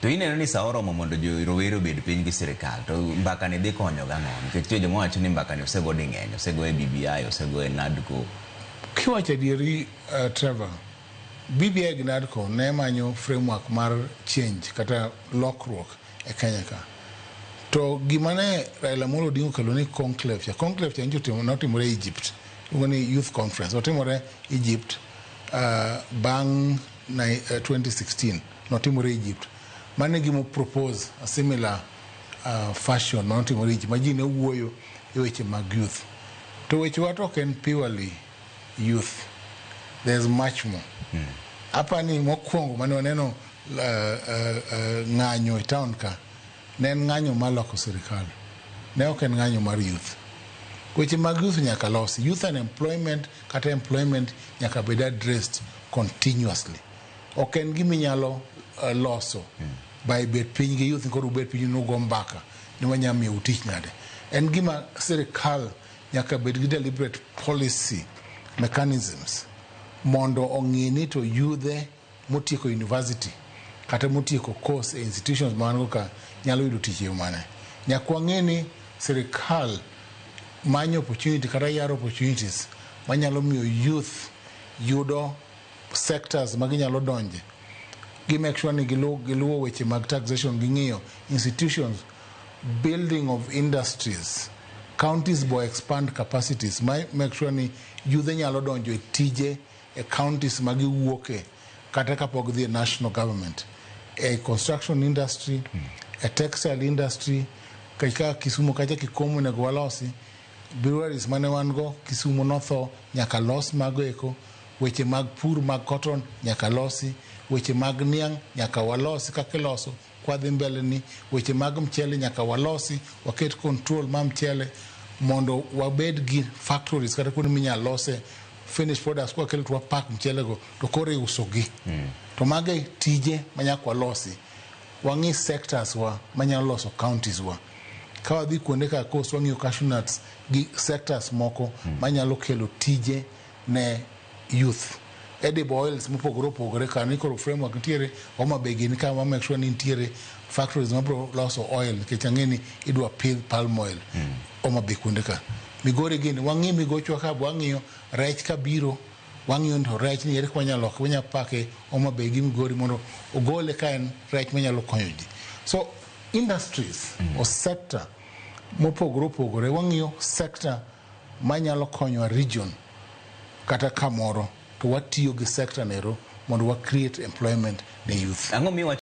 To ineno ni sa oromo mondo jo rowere obed piny gi sirikal, to mbaka ni dhi konyo gang'o? Nikech nitie joma wacho ni mbaka ni osego ding'eny, osego e BBI, osego e NADCO. Kiwacho adieri, Trevor, BBI gi NADCO ne manyo framework mar change kata lokruok e Kenya ka. To gima ne Raila Amolo Odinga okelo ni conclave cha, conclave cha nyocha notimore Egypt, iluongo ni youth conference, otimore Egypt bang' 2016, notimore Egypt. Mano e gima propose a similar fashion manotimore Egypt, ma ji ne wuoyo e weche mag youth. To wechewa to ok en purely youth. There's much more. Apani mokwongo mane waneno ng'anyo e town ka, ne en ng'anyo mar loko sirikal. Ne ok en ng'anyo mar youth. Weche mag youth nyaka losi. Youth unemployment kata employment nyaka bed addressed continuously. Ok en gima inyalo loso by bet piny gi youth koro ubet piny nugo mbaka ni wanyalo miyou tich nade. En gima sirikal nyaka bed gi deliberate policy mechanisms mondo ong'i ni to yudhe motieko university kata motieko course e institutions ma wan go ka nyalo yudo tich e yo mane. Nyaka wang'e ni sirikal manyo opportunity kata yaro opportunities manyalo miyo youth yudo sectors ma ginyalo donje. Gi make sure ni giluwo weche mag taxation, ging'iyo institutions, building of industries, counties bo expand capacities ma make sure ni yudhe nyalo donjo e tije e counties ma giwuoke kata kapok gidhi e national government, e construction industry, e textile industry. Kaka Kisumu kacha, Kikomo onego walosi breweries mane wan go Kisumu notho, nyaka los mago eko. Weche mag pur mag cotton nyaka losi, weche mag niang' nyaka walosi kaka iloso kwadhi mbele ni weche mag mchele nyaka walosi, waket control ma mchele mondo wabed gi factories kata kuonde minyalo lose finished products. Kwakelo to wapak mchele go to koro iuso gi. To mago e tije manyaka walosi. Wang'i sectors wa manyalo loso counties wa. Ka wadhi kuonde kaka Coast, wang'iyo cashew nuts gi sectors moko manyalo kelo tije ne youth, edible oils mopogore opogore. Ka ni koro framework nitiere Homa Bay gini ka wa make sure ni nitiere factories mabiro loso oil, nikech ang'e ni idwa pidh palm oil Homa Bay kuonde ka. Migori gini wang'i migochwa ka wang'iyo rech kabiro, wang'iyo ni to rech ni ere kaka wanyalo loko, wanyalo pake Homa Bay gi Migori mondo ogole ka en rech manyalo konyo ji. So industries or sector mopogore opogore, wang'iyo sector manyalo konyo a region kata kamoro to watiyo gi sector nero mondo wa create employment ne youth. Ang'o miwacho?